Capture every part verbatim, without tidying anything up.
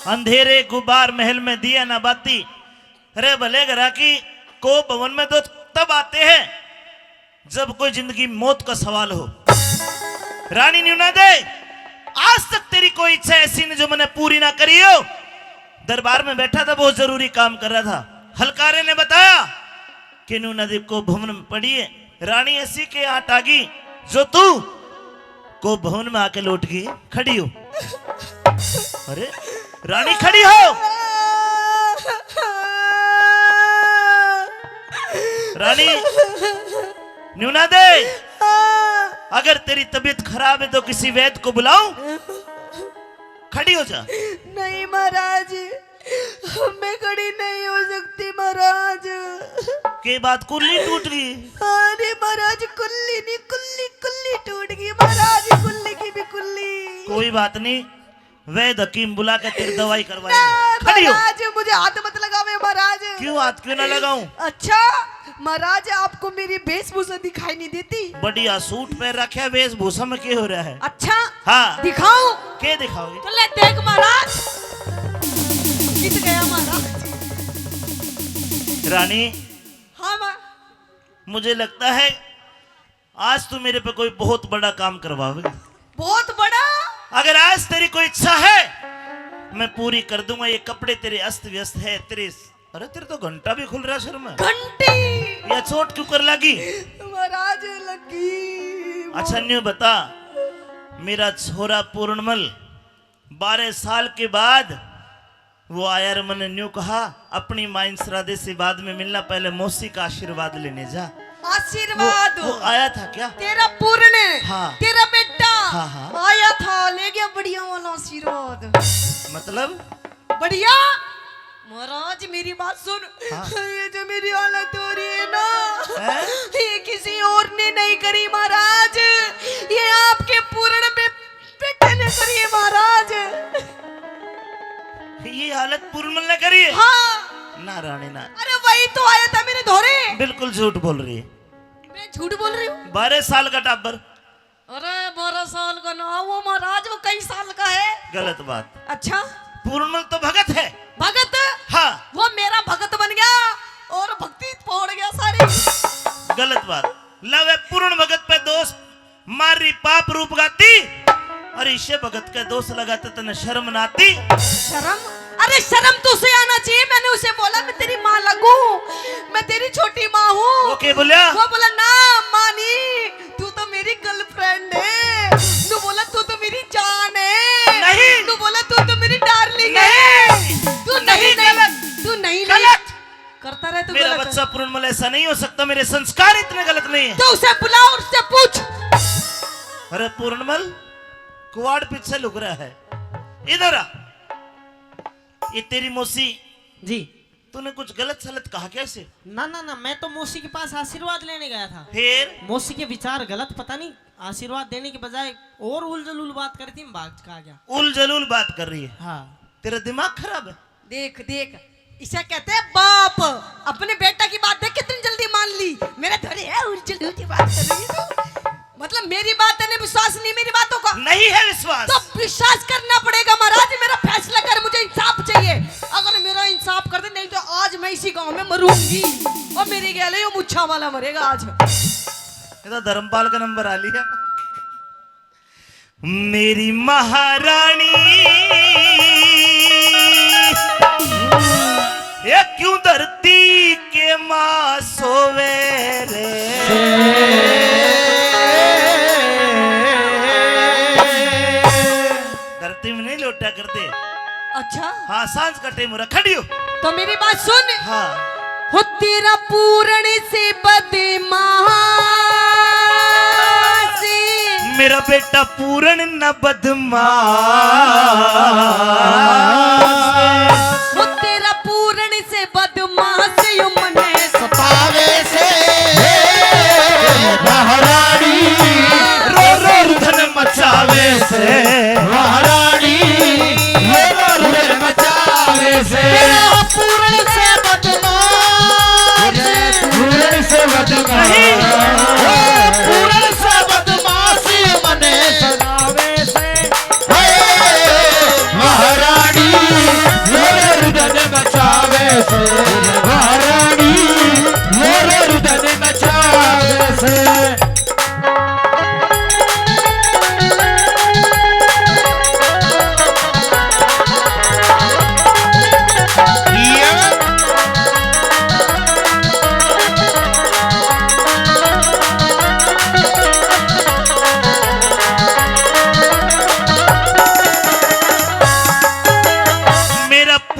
अंधेरे गुबार महल में दिया ना बाती। अरे भले घरा की कोप भवन में तो तब आते हैं जब कोई जिंदगी मौत का सवाल हो। रानी न्यू ना दे, आज तक तेरी कोई इच्छा ऐसी नहीं जो मैंने पूरी ना करी हो। दरबार में बैठा था, बहुत जरूरी काम कर रहा था। हलकारे ने बताया कि न्यू ना दे कोप भवन में पड़ी है। रानी ऐसी के आट आ गई जो तू कोप भवन में आके लौट गई, खड़ी हो। अरे रानी खड़ी हो। रानी न्यू ना दे, अगर तेरी तबीयत खराब है तो किसी वैद्य को बुलाऊं? खड़ी हो जा। नहीं महाराज, मैं खड़ी नहीं हो सकती महाराज। के बात, कुल्ली टूट गई? अरे महाराज, कुल्ली नहीं, कुल्ली, कुल्ली टूट गई महाराज, कुल्ली की भी कुल्ली। कोई बात नहीं, वैद्य हकीम बुला के तेरी दवाई करवाएंगे। ना, खड़ी हो। महाराज, मुझे हाथ मत लगावे महाराज। क्यों हाथ क्यों ना लगाऊं? अच्छा महाराज, आपको मेरी वेशभूषा दिखाई नहीं देती? बढ़िया सूट पहन रखे, वेशभूषा में क्या हो रहा है? अच्छा, हाँ। दिखाऊं? क्या दिखाओगे? तो ले देख महाराज, जीत गया महाराज। रानी, हाँ माँ। मुझे लगता है आज तू मेरे पे कोई बहुत बड़ा काम करवावेगी। बहुत बड़ा? अगर आज तेरी कोई इच्छा है, मैं पूरी कर दूंगा। ये कपड़े तेरे अस्त व्यस्त है, तेरे, अरे तेरे तो घंटा भी खुल रहा है सर में। घंटी? या चोट क्यों कर लगी? महाराज लगी। अच्छा न्यू बता, मेरा छोरा पूर्णमल बारह साल के बाद वो आया और मैंने न्यू कहा, अपनी माँ इंसरादे से बाद में मिलना, पहले मौसी का आशीर्वाद लेने जा। आशीर्वाद? वो, वो आया था क्या? तेरा पूर्ण, हाँ। तेरा बेटा हाँ, हाँ। आया था, ले गया बढ़िया वाला आशीर्वाद। मतलब? बढ़िया? महाराज मेरी बात सुन, हाँ। ये जो मेरी हालत हो रही है ना, हैं? ये किसी और ने नहीं करी महाराज, ये आपके पूर्ण बे-, बेटे ने करी है महाराज। ये हालत पूर्णमल ने करी है? हाँ। ना रानी ना। अरे वही तो आया था मेरे धोरे। बिल्कुल झूठ बोल रही है। मैं झूठ बोल रही हूँ? बारह साल का टाबर। अरे बारह साल का ना, वो महाराज वो कई साल का है। गलत बात। अच्छा? पूर्णमल तो भगत है। भगत? हाँ। वो मेरा भगत बन गया और भक्ति फोड़ गया सारी। गलत बात। लावे पूर्ण भगत पे दोष, मारी पाप रूप गाती, और इसे भगत के दोष लगाते तने शर्म ना आती? शर्म? अरे शर्म तो उसे आना चाहिए। मैंने उसे बोला मैं तेरी माँ लगूं, मैं तेरी छोटी माँ हूँ। वो क्या बोला? वो बोला ना माँ नहीं, तू तो मेरी गर्लफ्रेंड है। तू बोला तू तो मेरी जान है। नहीं। तू बोला तू तो मेरी डार्लिंग है। नहीं। तू नहीं, नहीं, नहीं, गलत। तू नहीं, नहीं। गलत। करता रहे तो मेरा गलत। बच्चा पूर्णमल ऐसा नहीं हो सकता, मेरे संस्कार इतने गलत नहीं है। तो उसे बुलाओ और उससे पूछ। अरे पूर्णमल, कुआड़ पीछे लुक रहा है, इधर आ। ये तेरी मौसी जी। तूने कुछ गलत सलत कहा क्या इसे? ना, ना, ना, मैं तो मौसी के पास आशीर्वाद लेने गया था। फिर? मौसी के विचार गलत, पता नहीं, आशीर्वाद देने के बजाय और उलझुल बात कर रही थी, मैं भाग के आ गया। उलझुल बात कर रही है? हाँ। तेरा दिमाग खराब है? देख, देख, इसे कहते हैं बाप। अपने बेटा की बात देख, कितनी जल्दी मान ली। मेरे धोरे है, उलझुल उलझुल बात कर रही है तू। मतलब मेरी बात है ना, विश्वास नहीं मेरी बातों का? नहीं है विश्वास। तो विश्वास करना पड़ेगा महाराज, मेरा फैसला कर, मुझे इंसाफ चाहिए। अगर मेरा इंसाफ कर दे, नहीं तो आज मैं इसी गांव में मरूंगी। और मेरी गैल यो मुच्छा वाला मरेगा आज। ये तो धर्मपाल का नंबर आ लिया। मेरी महारानी, ये क्यों धरती के माँ सोवे रे? धरती में नहीं लोटा करते। अच्छा। हाँ, सांझ का टाइम हो रहा, खड़ी हो। तो मेरी बात सुन। हाँ। हो तेरा पूरण से बदमाश। मेरा बेटा पूरण न बदमाश। हो तेरा पूरण से बदमाश यो मने सतावे से। महारानी रो रो रुदन मचावे से। महारानी रो रो रुदन मचावे से। तेरा पूरण से बदमाश। पूरण से बदमाश। नहीं। ओ पूरण से बदमाश यो मने सतावे से। हे महारानी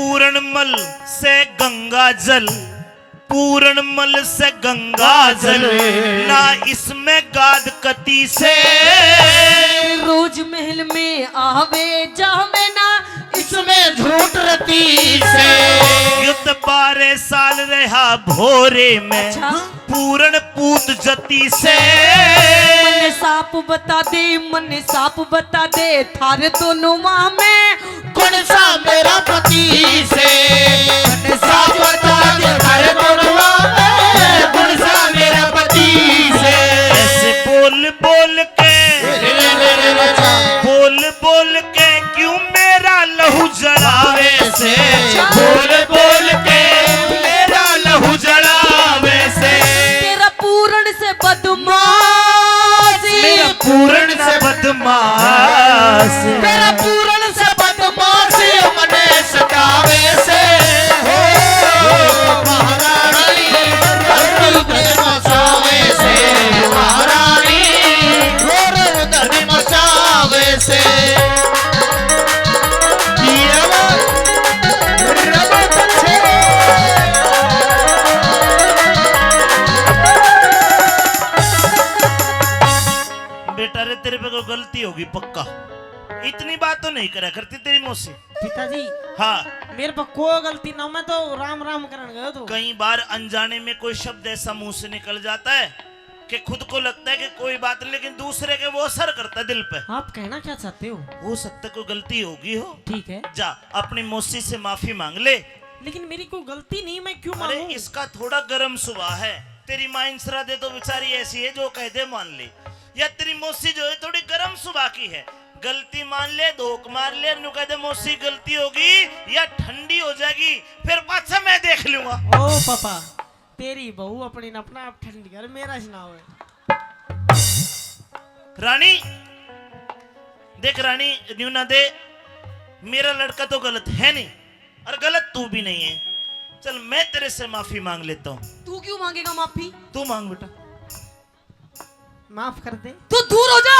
पूरणमल से गंगा जल, पूरणमल से गंगा जल, ना इसमें गाद कती से। रोज महल में आवे जावे ना, इसमें झूठ रती से। युत बारह साल रहा भोरे में, अच्छा। पूरण पूत जती से। मन्ने साफ बता दे, मन्ने साफ बता दे, थारे दोनों माँ में कौन सा मेरा पति से? कौन सा बता दे, थारे दोनों माँ में कौन सा मेरा पति से? ऐसे बोल बोल के, बोल बोल के क्यों मेरा लहू जलावे से? बोल बोल के मेरा लहू जलावे से। तेरा पूरण से बदमाश, मेरा पूरण से बदमाश, तेरा पूरण से बदमाश मने सतावे से। हो महारानी, धरती पे मचावे से महारानी, घोर धरती मचावे से। ये वो रब पछे। बेटा रे, तेरे पे कोई गलती होगी पक्का। इतनी बात तो नहीं करा करती तेरी मौसी। पिताजी, हाँ। मेरे पे कोई गलती ना, मैं तो राम राम करण गयो तो। कई बार अनजाने में कोई शब्द ऐसा मुंह से निकल जाता है कि खुद को लगता है कि कोई बात नहीं, लेकिन दूसरे के वो असर करता है दिल पे। आप कहना क्या चाहते हो? हो सकता है कोई गलती होगी हो। ठीक है। जा, अपनी मौसी से माफी मांग ले। लेकिन मेरी कोई गलती नहीं, मैं क्यों अरे, मांगूं? इसका थोड़ा गर्म स्वभाव है। तेरी माँ इंसरा दे तो बेचारी ऐसी है जो कह दे मान ले। या तेरी मौसी जो है थोड़ी गर्म स्वभाव की है, गलती मान ले, धोक मार ले, न्यू कह दे मौसी गलती होगी, या ठंडी हो जाएगी, फिर पाछा मैं देख लूंगा। ओ पापा, तेरी बहू अपनी न अपना आप ठंडी कर, मेरा से ना होए। रानी, देख रानी, न्यू ना दे, मेरा लड़का तो गलत है नहीं और गलत तू भी नहीं है। चल, मैं तेरे से माफी मांग लेता हूँ। तू क्यों मांगेगा माफी? तू मांग बेटा। माफ कर दे। तू दूर हो जा।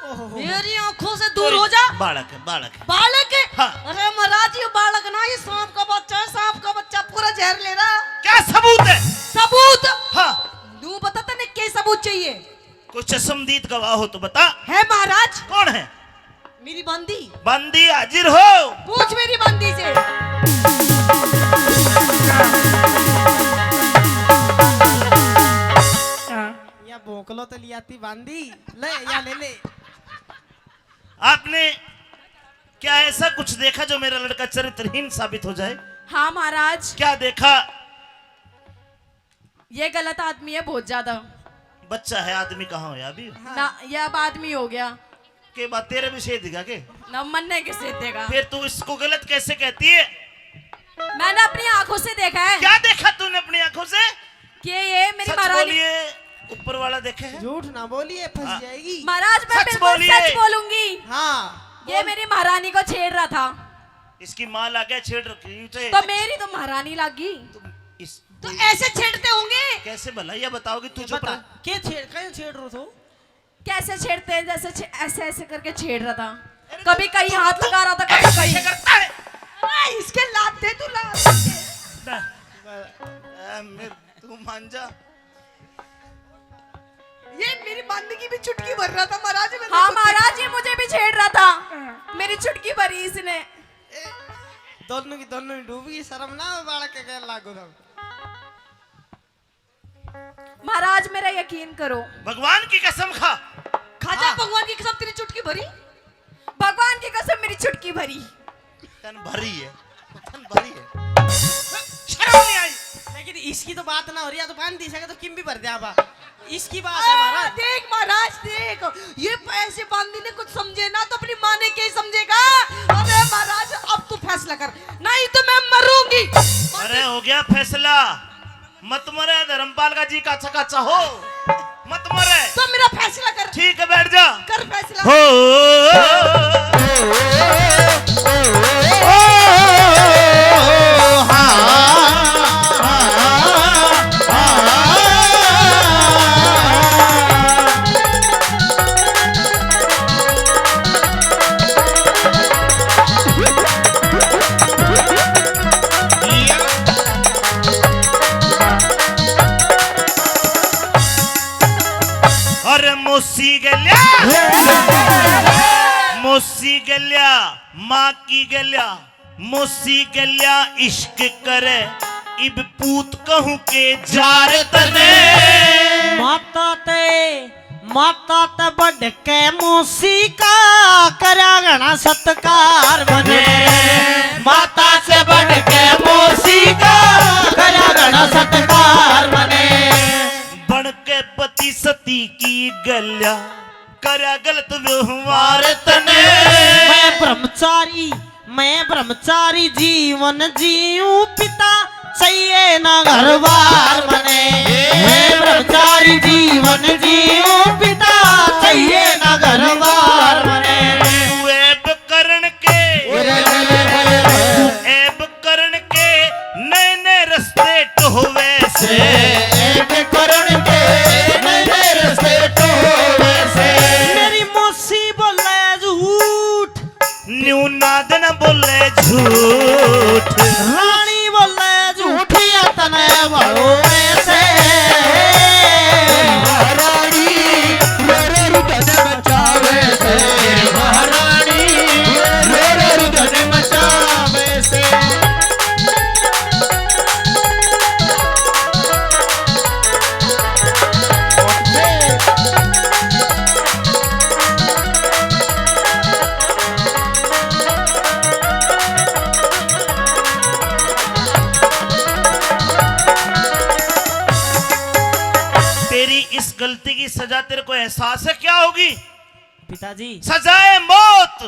ओहो। मेरी आंखों से दूर हो जा। बालक है, बालक है। बालक है? हाँ। अरे महाराज, ये बालक ना, ये सांप का बच्चा है, सांप का बच्चा पूरा जहर ले रहा। क्या सबूत है? सबूत? हाँ। तू बता, तने क्या सबूत चाहिए? कोई चश्मदीद गवाह हो तो बता। है महाराज। कौन है? मेरी बांदी। बांदी हाजिर हो। पूछ मेरी बांदी से। या भोंकलो तो लियाती बांदी। ले, या ले ले। आपने क्या ऐसा कुछ देखा जो मेरा लड़का चरित्रहीन साबित हो जाए? हाँ महाराज। क्या देखा? ये गलत आदमी है बहुत ज्यादा। बच्चा है, आदमी कहाँ होया अभी? हाँ। ना, ये अब आदमी हो गया। के बात तेरे भी से दिखा के? ना, मन्ने के से देगा। फिर तू इसको गलत कैसे कहती है? मैंने अपनी आंखों से देखा है। क्या देखा तूने अपनी आंखों से? कि ये मेरी सच महारानी बोलिए, ऊपर वाला देखे है? झूठ ना बोलिए, फंस हाँ। जाएगी। महाराज, मैं सच बिल्कुल बोलिए। सच बोलूंगी। हाँ। ये बोल। मेरी महारानी को छेड़ रहा था। इसकी माँ लागे छेड़ रखी, उठे। तो मेरी तो महारानी लागी। तुम इस तो ऐसे छेड़ते होंगे। कैसे भला ये बताओगे? तू ये चुप बता, रह। के छेड़, कहीं छेड़ रो तो? कैसे छेड़ते हैं? जैसे छे-, ऐसे, ऐसे करके छेड़ रहा था। अरे कभी तू, कहीं तू, हाथ तू लगा रहा था, कभी ऐसे कहीं। करता है। अरे इसके लात दे तू, लात दे। ए, मैं, तू मान जा। ये मेरी बांदी की भी चुटकी भर रहा था महाराज, मैंने हाँ खुद देखा। महाराज, ये मुझे भी छेड़ रहा था, मेरी चुटकी भरी इसने। ए, दोनों की दोनों ही डूब गई, शर्म ना हो बालक के गैर लागू था। महाराज, मेरा यकीन करो। भगवान की कसम खा। खा जा हाँ। भगवान की कसम, तेरी चुटकी भरी। भगवान की कसम, मेरी चुटकी भरी। तन भरी है, तन भरी है। शर्म नहीं आई। लेकिन इसकी तो बात ना हो रही, या तो बांध दी सके तो किम भी भर दे बा। इसकी बात है आ, महाराज। देख महाराज, देख, ये ऐसे बांदी ने कुछ समझे ना तो अपनी माँ ने क्या ही समझेगा। अबे महाराज, अब तू फैसला कर, नहीं तो मैं मरूंगी। अरे हो गया फैसला। मत मरे धर्मपाल का जी, काचा काचा हो, मत मरे। तो मेरा फैसला कर। ठीक है, बैठ जा। कर फैसला। हो। गल्या, माँ की गल्या, मौसी गल्या इश्क करे, इब पूत कहूँ के जार तने। माता ते, माता ते बढ़ के मौसी का, करया घणा सत्कार मने। माता से बढ़ के मौसी का, करया घणा सत्कार मने। बन के पति सती की गल्या, करया गलत व्यवहार तने। मैं ब्रह्मचारी, मैं ब्रह्मचारी जीवन जीऊं पिता, चाहिए ना घर बार मने। मैं ब्रह्मचारी जीवन जीऊं पिता, चाहिए ना घर बार मने। तू ऐब करण के, ऐब करण के नए नए रस्ते टोहवे से। ऐब करण के नए नए रस्ते टोहवे से। मेरी मौसी बोले झूठ, न्यू नादन बोले झूठ। रानी बोले झूठिया तने भरोसे। महारानी रो रो रुदन मचावे से। महारानी रो रो रुदन मचावे से। तेरी इस गलती की सजा तेरे को एहसास है क्या होगी? पिताजी, सजाए मौत।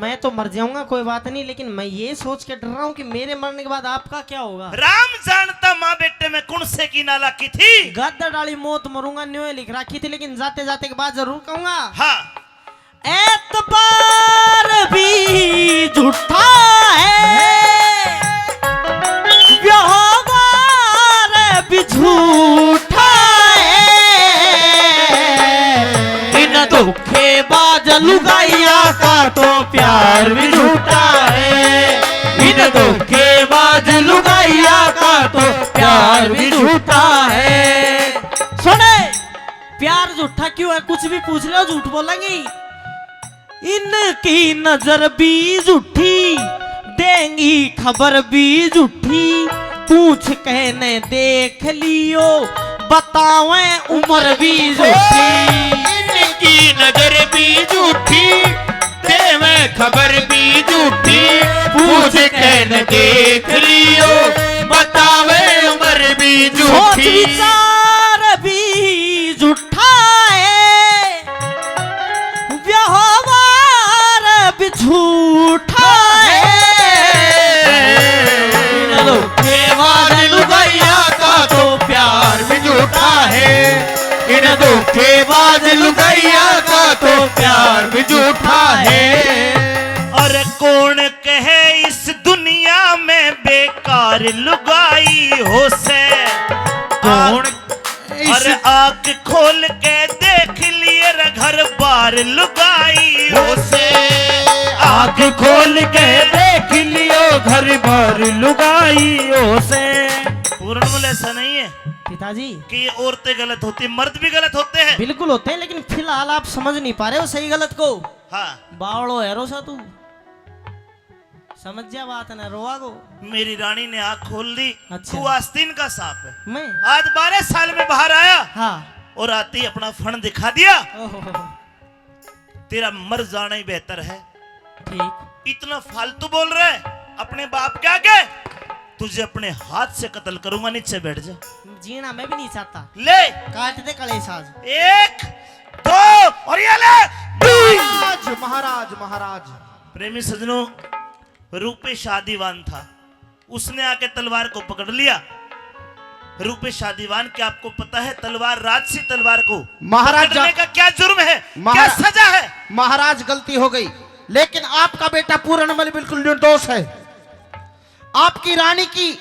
मैं तो मर जाऊंगा, कोई बात नहीं, लेकिन मैं ये सोच के डर रहा हूँ कि मेरे मरने के बाद आपका क्या होगा। राम जानता माँ बेटे में कौन से की नालायकी थी। गद्दड़ वाली मौत मरूंगा, न्यों लिख रखी थी, लेकिन जाते जाते एक बात जरूर कहूंगा। हाँ। एतबार भी झूठा है, व्यवहार भी झूठा है। इन धोखेबाज लुगाइया का तो प्यार भी झूठा है। इन धोखेबाज लुगाइया का तो प्यार भी झूठा है। सुने, प्यार झूठा क्यों है? कुछ भी पूछ लो, झूठ बोलेंगी। इनकी नजर भी झूठी, देंगी खबर भी झूठी। पूछ के ने देख लियो, बतावे उम्र भी झूठी। इनकी नजर भी झूठी, देवे खबर भी झूठी। पूछ के ने देख लियो, बतावे उम्र भी झूठी। सोच विचार भी झूठा है, व्यवहार भी झूठा है। इन धोखेबाज लुगाइया का तो प्यार भी झूठा है। इन धोखेबाज लुगाइया का तो प्यार भी झूठा है। और कौन कहे इस दुनिया में बेकार लुगाई हो से। कौन इस अरे आँख खोल के देख लिए रे घर बार लुगाई हो से। आँख खोल के देख लियो घर बार लुगाई हो से। पूरन मल ऐसा नहीं है पिताजी। कि ये औरतें गलत होती, मर्द भी गलत होते हैं। बिल्कुल होते हैं, लेकिन फिलहाल आप समझ नहीं पा रहे हो सही गलत को। हाँ। बावड़ो है रोसा तू। समझ जा बात ना, रोआ को। मेरी रानी ने आँख खोल दी। अच्छा। तू आस्तीन का सांप है। मैं? आज बारह साल में बाहर आया। हाँ। और आते ही अपना फण दिखा दिया। ओहो। तेरा मर जाना ही बेहतर है। ठीक। इतना फालतू बोल रहा है अपने बाप के आगे। तुझे अपने हाथ से कत्ल करूंगा, नीचे बैठ जा। जीना मैं भी नहीं चाहता। ले। काट दे कलेश आज। एक, दो और ये ले। महाराज, महाराज, महाराज। प्रेमी सज्जनों, रूपेश शादीवान था, उसने आके तलवार को पकड़ लिया। रूपेश शादीवान, क्या आपको पता है तलवार, राजसी तलवार को महाराज पकड़ने जा- का क्या जुर्म है, महारा-, क्या सजा है? महाराज, गलती हो गई, लेकिन आपका बेटा पूरन मल बिल्कुल निर्दोष है। आपकी रानी की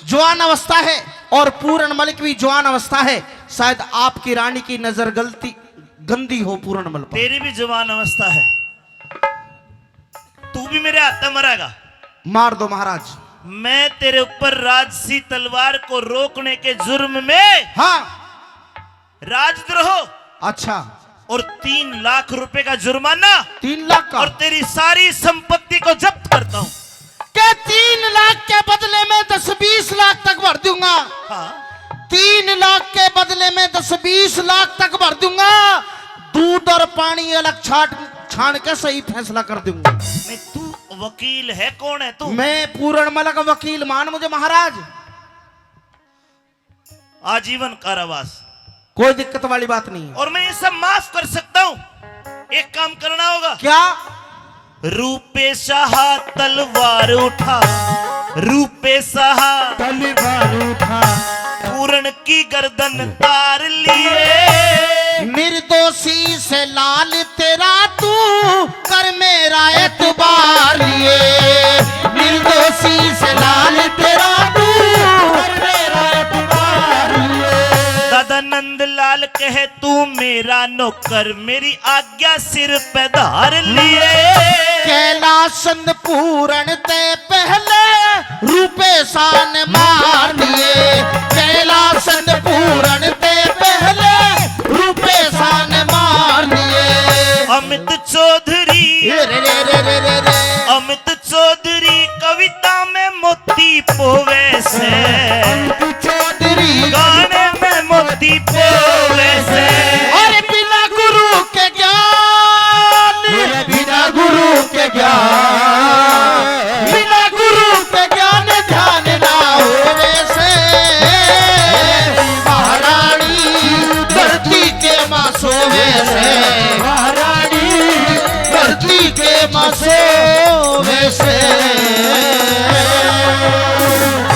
जवान अवस्था है और पूरन मल की भी जवान अवस्था है, शायद आपकी रानी की नजर गलती, गंदी हो पूरन मल पर। तेरी भी जवान अवस्था है, तू भी मेरे हाथ में मरेगा। मार दो महाराज। मैं तेरे ऊपर राजसी तलवार को रोकने के जुर्म में, हाँ। राजद्रोह। अच्छा। और तीन लाख रुपए का जुर्माना तीन लाख का। और तेरी सारी संपत्ति को जब्त करता हूँ। के तीन लाख के बदले में दस बीस लाख तक भर दूंगा। हाँ, तीन लाख के बदले में दस बीस लाख तक भर दूंगा। दूध और पानी अलग छाट छान के सही फैसला कर दूंगा। मैं तू वकील है, कौन है तू? मैं पूरण मलक वकील, मान मुझे महाराज। आजीवन कारावास। कोई दिक्कत वाली बात नहीं है। और मैं ये सब माफ कर सकता हूँ। एक काम करना होगा। क्या? रूपे शाह तलवार उठा, रूपे शाह तलवार उठा। पूरण की गर्दन तार लिए। निर्दोषी से लाल तेरा तू कर मेरा एतबार लिए। निर्दोषी से लाल तेरा तू कर मेरा एतबार लिए। दादा नंद लाल कहे तू मेरा नौकर, मेरी आज्ञा सिर पे धार लिए। कैलाश चंद पूरण ते पहले रूपे शाह ने मार दिए। कैलाश चंद पूरण ते पहले रूपे शाह ने मार दिए। अमित चौधरी, रे रे रे रे रे रे। अमित चौधरी कविता में मोती पोवे से, अंत चौधरी गाने में मोती पोवे से। और बिना गुरु के ज्ञान, मेरे बिना गुरु के ज्ञान। बिना गुरु के ज्ञान ध्यान ना होवे से। महारानी धरती के माँ सोवे से। महारानी धरती के माँ सो